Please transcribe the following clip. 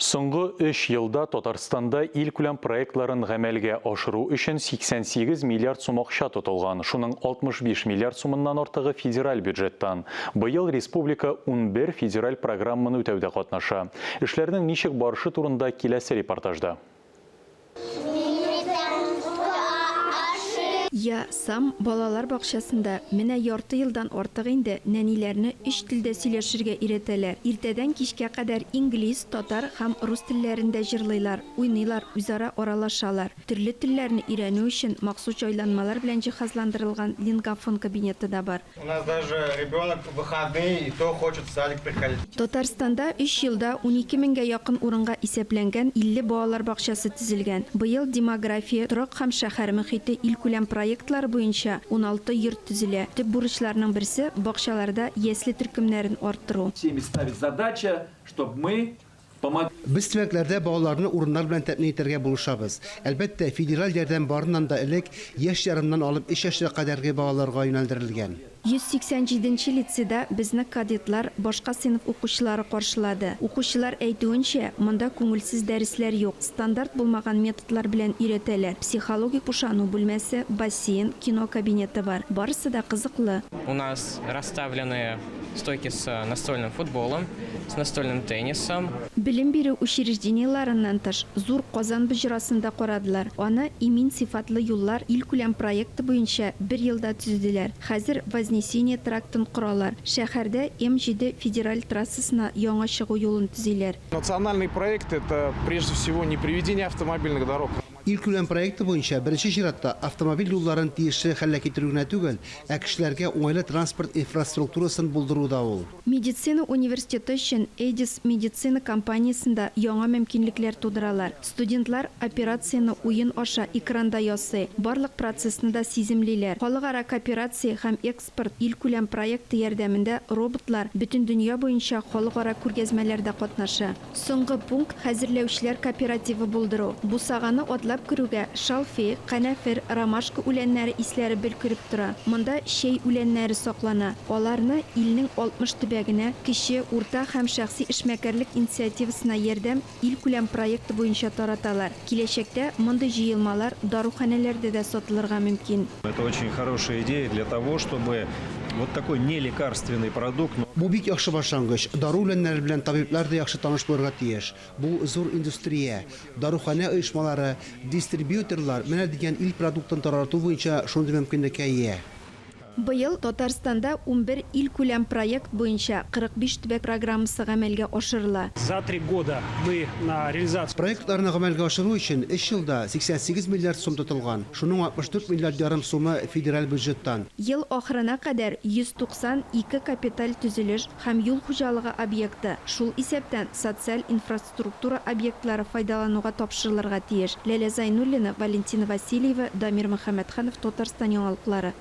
Соңгы өч елда Татарстанда илкүләм проектларын гамәлгә ашыру өчен 88 миллиард сум акча тотылган, шуның 65 миллиард сумыннан артыгы федераль бюджеттан. Быел республика 11 федераль программаны үтәүдә катнаша. Эшләрнең ничек барышы турында киләсе репортажда. Я сам балалар бакчасында менә ярты елдан артык инде нәниләрне өч телдә сөйләшергә өйрәтәләр. Иртәдән кичкә кадәр инглиз, татар һәм рус телләрендә җырлыйлар, уйныйлар, үзара аралашалар. Төрле телләрне өйрәнү өчен махсус җайланмалар белән җиһазландырылган лингафон кабинеты да бар. У нас даже ребенок в выходные и то хочет в садик приходить. Татарстанда өч елда 12 меңгә якын урынга исәпләнгән 50 балалар бакчасы төзелгән. Быел Демография, Торак һәм шәһәр мохите илкүләм проектлары буенча 16 йорт төзелә. Төп бурычларның берсе, бакчаларда ясле төркемнәрен арттыру. Всеми ставит задача, чтоб мы помогли. Без төбәкләрдә балаларны урыннар белән тәэмин итәргә булышабыз. Әлбәттә, федераль ярдәм барыннан да элек яшь ярымнан алып өч яшькә кадәрге балаларга юнәлдерелгән. 187 нче лицейда безне кадетлар, башка сыйныф укучылары каршылады. Укучылар әйтүенчә, монда күңелсез дәресләр юк, стандарт булмаган методлар белән өйрәтәләр, психологик бушану бүлмәсе, бассейн, кино кабинеты бар. Барысы да кызыклы. У нас расставлены Стойки с настольным футболом, с настольным теннисом. Белем бирү учреждениеләреннән тыш, Зур Казан боҗрасын да карадылар. Аны Имин сыйфатлы юллар илкүләм проекты буенча бер елда төзеделәр. Хәзер Вознесение трактын коралар. Шәһәрдә М-җиде федераль трассасына яңа чыгу юлын төзиләр. Национальный проект, это прежде всего не приведение автомобильных дорог. Илкүләм проекты буенча, беренче чиратта, автомобиль юлларын тиешле хәлгә китерү генә түгел, ә кешеләргә уңайлы транспорт инфраструктурасын булдыру да ул. Медицина университеты өчен Эдис медицина компаниясендә яңа мөмкинлекләр тудыралар. Студентлар операцияне уен аша экранда ясый, барлык процессны да сиземлиләр. Халыкара кооперация һәм экспорт илкүләм проекты ярдәмендә роботлар бөтен дөнья буенча халыкара күргәзмәләрдә катнаша. Соңгы пункт, хәзерләүчеләр кооперативы булдыру. Бусаганы атлап керүгә, шалфей, канәфер, ромашка үләннәре исләре бөлкереп тора. Монда чәй үләннәре саклана. Аларны илнең 60 төбәгенә Кече, урта һәм шәхси эшмәкәрлек инициативасына ярдәм илкүләм проекты буенча тараталар. Киләчәктә мондый җыелмалар даруханәләрдә дә сатылырга мөмкин. Это очень хорошая идея для того, чтобы вот такой нелекарственный продукт. Бу бик яхшы башлангыч. Дару үләннәре белән табиблар да яхшы таныш булырга тиеш. Бу зур индустрия. Даруханә оешмалары, дистрибьюторлар менә дигән ил продуктын тарату буенча шундый мөмкинлеккә ия. Быел Татарстанда 11 илкүләм проект буенча 45 төбәк программасы гамәлгә ашырыла. За три года мы на реализацию. Проектларны гамәлгә ашыру өчен өч елда 88 миллиард сум тотылган, шуның 64 миллиард ярым сумы федераль бюджеттан. Ел ахырына кадәр 192 капиталь төзелеш һәм юл хуҗалыгы объекты, шул исәптән социаль инфраструктура объектлары файдалануга тапшырылырга тиеш. Ләлә Зайнуллина, Валентина Васильева, Дамир Мөхәммәтханов, Татарстан яңалыклары.